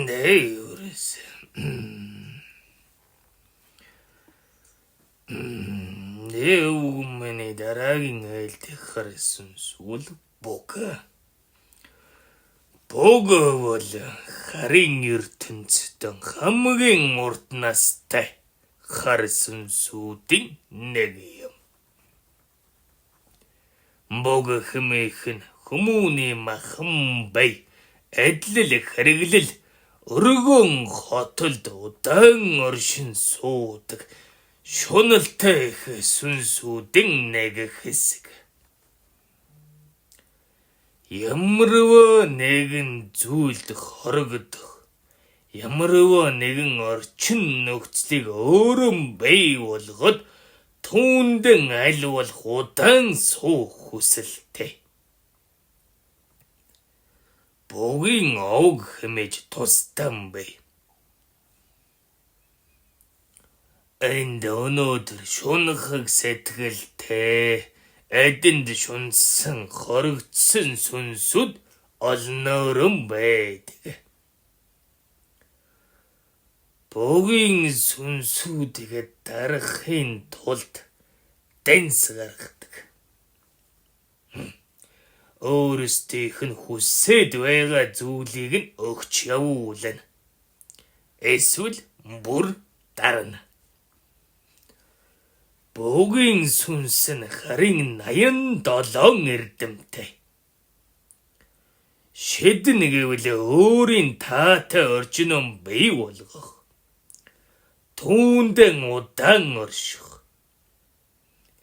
Дээвэрс. Дэвгүмэний дараагийн айлт хар сүнс бол Буг. Буг бол харын ертөнцид хамгийн урт настай хар сүнсүүдийн нэг юм. Буг хэмээх нь хүмүүний махан бай, адил хэрэглэл, өргөн хотолд удаан оршин суудаг шуналтай их сүнсүүдийн нэг хэсэг. Ямарваа нэгэн зүйлд хорогдох, ямарваа нэгэн орчин нөхцөлийг өөрөө бий болгоод түүндэн аль болох удаан суух хүсэлтэй. Бугийн овг хэмээж тусдан бий. Энд өнөөдөр шунхаг сэтгэлтэй, эдэнд шунсан, хоригдсон сүнсүүд олноорон байдаг. Бугийн сүнсүүдийг дарахын тулд данс гаргадаг. Өөрсдийнх нь хүсээд байгаа зүйлийг нь өгч явуулна. Эсвэл бүр дарна. Бугийн сүнс нь харин 87 эрдэмтэй. Шиднэ гэвэл өөрийн таатай орчноо бий болгох. Түүндэн удаан орших.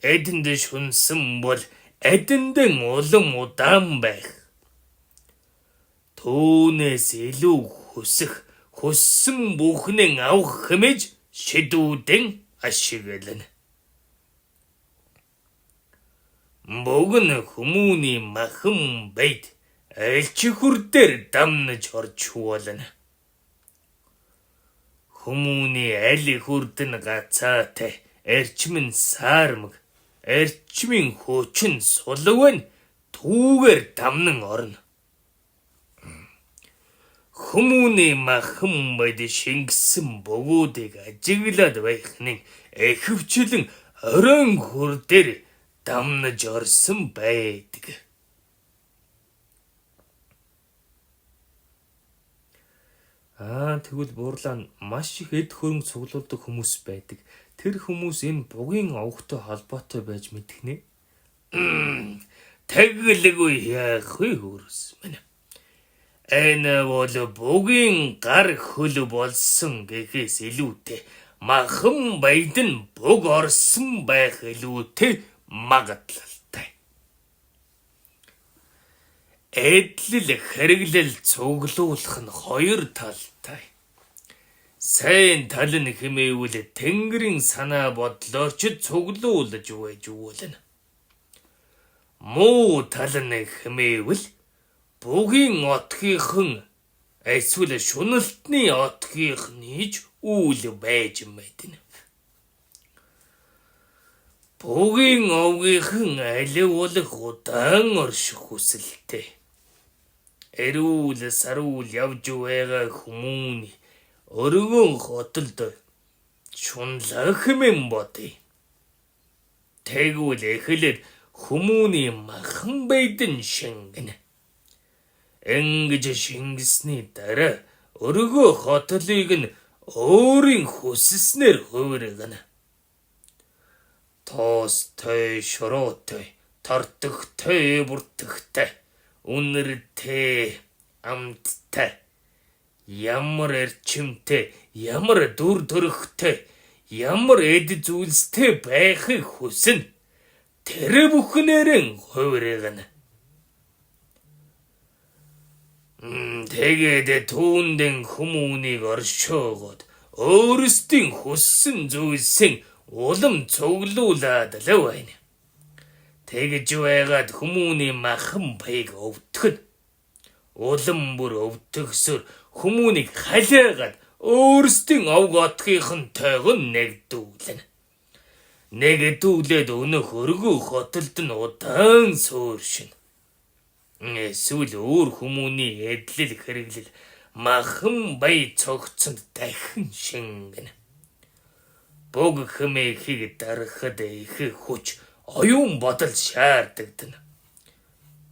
Эдэнд шунсан бол эдэндэн улам удаан байх. Түүнээс илүү хүсэх, хүссэн бүхнээ авах хэмээж шидүүдэн ашиглана. Буг нь хүмүүний махан байд аль ч хөр дээр дамнаж орж болно. Хүмүүний аль хөрд нь гацаатай, эрчим нь саармаг, эрчмийн хүчин сулаг нь түүгээр дамнан орно. Хүмүүний махан байд шингэсэн бөгүүдийг ажиглаад байхны ихэвчлэн оройн хөр дээр дамнаж орсон байдаг. Аа, тэгвэл Буурлаа, маш их эд хөрөнгө цуглуулдаг хүмүүс байдаг. Тэр хүмүүс энэ бугийн овогтой холбоотой байж мэдэх нэ. Тэгэлгүй яах вэ, хөрс минь. Энэ бол бугийн гар хөл болсон гэхээс илүүтэй махан баяд нь буг орсон байх илүүтэй магадлалтай. Эдлэл хэрэглэл цуглуулах нь хоёр талтай. Сайн тал нь хэмээвэл тэнгэрийн санаа бодлоор ч цуглуулж байж болно. Муу тал нь хэмээвэл бугийн отгийнхан эсвэл шуналтны отгийнхны ч үйл байж мэднэ. Бугийн овгийнхан алив болох удаан орших хүсэлтэй. Эрүүл саруул явж байгаа хүмүүний өргөн хотолд шунлаа хэмээн бодъё. Тэгвэл эхлээд хүмүүний махан байдан шингэнэ. Ингэж шингэсний дараа өргөө хотлыг нь өөрийн хүсснээр хувиргана. Тоостой, шороотой, тортогтой, бүртгэхтэй, үнэртэй, амттай, ямар эрчимтэй, ямар дүр төрхтэй, ямар эд зүйлстэй байхыг хүснэ. Тэр бүхнээрэн хувиргана. Тэгээд түүндэн хүмүүнийг оршоогоод өөрсдийн хүссэн зүйлсийн улам цуглуулад л байна. Тэгж байгаад хүмүүний махан баяг өвтгөн. Улам бүр өвтгсөөр хүмүүнийг халиагаад өөрсдийн овг отгийнхонтойгоо нэгдүүлнэ. Нэгдүүлээд өнөх өргөө хотолд нь удаан сууршина. Эсвэл өөр хүмүүний эдлэл хэрэглэл махан бай цогцонд дахин шингэнэ. Буг хэмээхийг дарахад их хүч оюун бодол шаардагдана.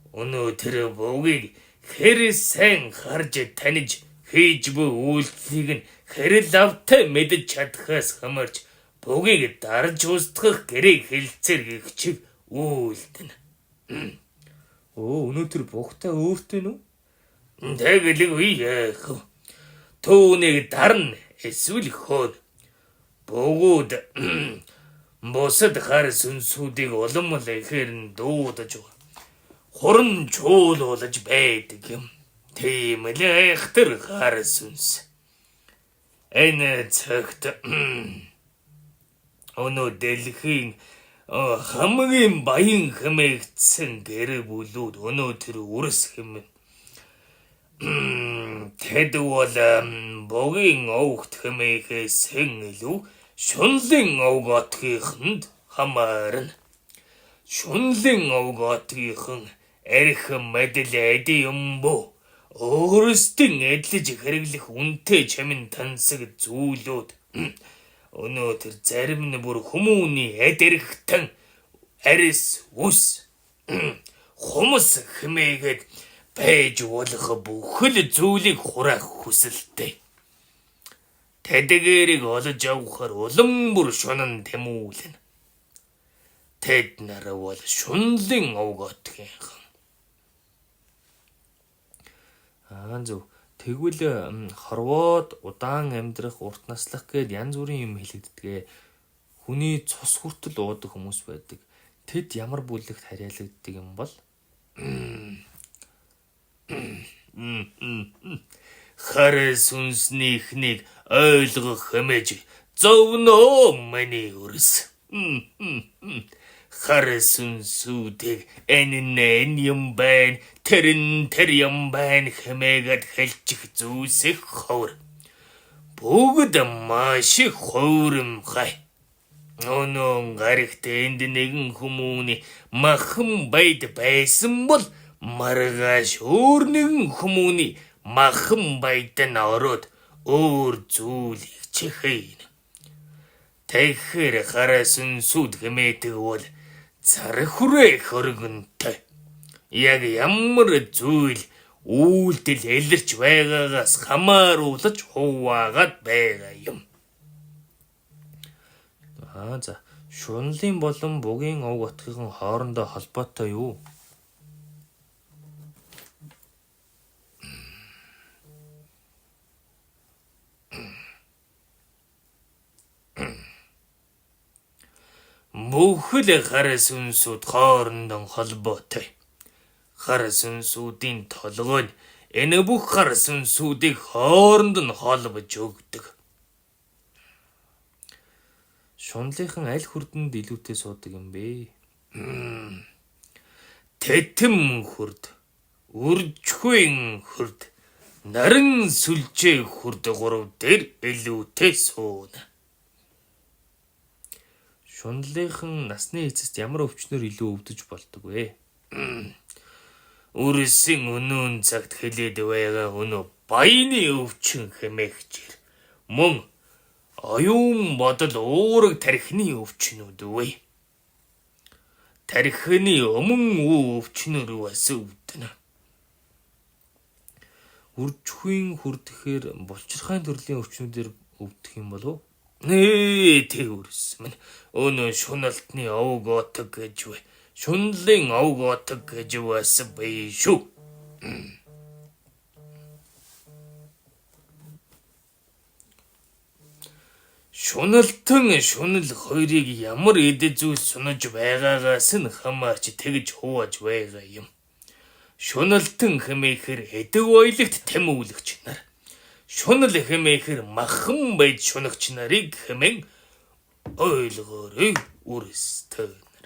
Өнөө тэр бугийг хэр сайн харж таниж хийж буй үйлдэлийг нь хэрэл автай мэдэж чадхаас хамаарч бугийг дарж устгах гэрээ хэлцээр гихчиг үйлдэнэ. Өө өнөөдөр бугтай өөртөө нү? Тэгэлгүй яах вэ? Түүнийг дарна эсвэл хөөн. Бөгөөд бусад хар сүнсүүдийг улам л ихээр нь дуудаж хуран чуулуулж байдаг юм. Тийм л айхтар хар сүнс. Энэ цагт өнөө дэлхийн хамгийн баян хэмээгдсэн гэр бүлүүд өнөө тэр үрс хэмээн. Тэд бол бугийн овгт хэмээхээс илүү шунлын овг отгийнхонд хамаарна. Шунлын овг отгийнхан арх мэдл эд юм бо. Өөрсдийн эдлэж хэрэглэх үнэтэй чамин тансаг зүйлүүд өнөө тэр зарим нь бүр хүмүүний эд эрхтэн арис ус хумс хэмээгээд байж болох бүхэл зүйлийг хураах хүсэлтэй. Тэдгээрийг олж авахар улам бүр шунан тэмүүлнэ. Тэд нар бол шунлын овг отгийнхан. Аа зөв. Тэгвэл хорвоод удаан амьдрах, урт наслах гээд янз бүрийн юм хэлэгддэг. Хүний цус хүртэл уудаг хүмүүс байдаг. Тэд ямар бүлэгт харьяалагддаг юм бол? Хар сүнснийхнийг ойлгох хэмээж зовноо миний өрс. Хар сүнсүүдийг энэ нь юм байна, тэр нь тэр юм байна хэмээгээд хэлчих зүйлс их ховор. Бүгд маш их хувирамхай. Өнөөн гарагт энд нэгэн хүмүүний махан байд байсан бол маргааш өөр нэгэн хүмүүний махан байд нь ороод өөр зүйлийг чихэйнэ. Тэгэхээр хараа сүнсүүд хэмээдэг бол цар хүрээ хөргөнтэй. Яг ямар зүйл үйлдэл илэрч байгаагаас хамааруулж хуваагаад байгаа юм. Аа за. Шунлын болон бугийн овг отгийнхан хоорондоо холбоотой юу? Бүхэл хар сүнсүүд хоорондоо холбоотой. Хар сүнсүүдийн толгой нь энэ бүх хар сүнсүүдийг хооронд нь холбож өгдөг. Шунлынхан аль хүрдэнд илүүтэй суудаг юм бэ? Тэтим хүрд, үржихүйн хүрд, наран сүлжээ хүрд гурав дээр илүүтэй сууна. Шунлынхан насны эцэст ямар өвчнөр илүү өвдөж болдог вэ? Үрсийн өнөөн цагт хэлээд байгаа өнөө баяны өвчин хэмээгчээр мөн оюун бодол уураг тархины өвчнүүд вэ. Тархины өмнө үе өвчнөр бас өвдөнө. Үржихүйн хүрдэхээр булчирхайн төрлийн өвчнүүдээр өвдөх юм болов уу? Нээ тэг үрс минь. Өнөө шуналтны овг отог гэж вэ. Шунлын овг отог гэж бас бий шүү. Шуналтан шунал хоёрыг ямар эд зүйл сунаж байгаагаас нь хамаарч тэгж хувааж байгаа юм. Шуналтан хэмээхэр эдэг баялагт тэмүүлэгч нар. Шунал хэмээхэр махан байж шунагч нарыг хэмээн ойлгоорой үрстэй нар.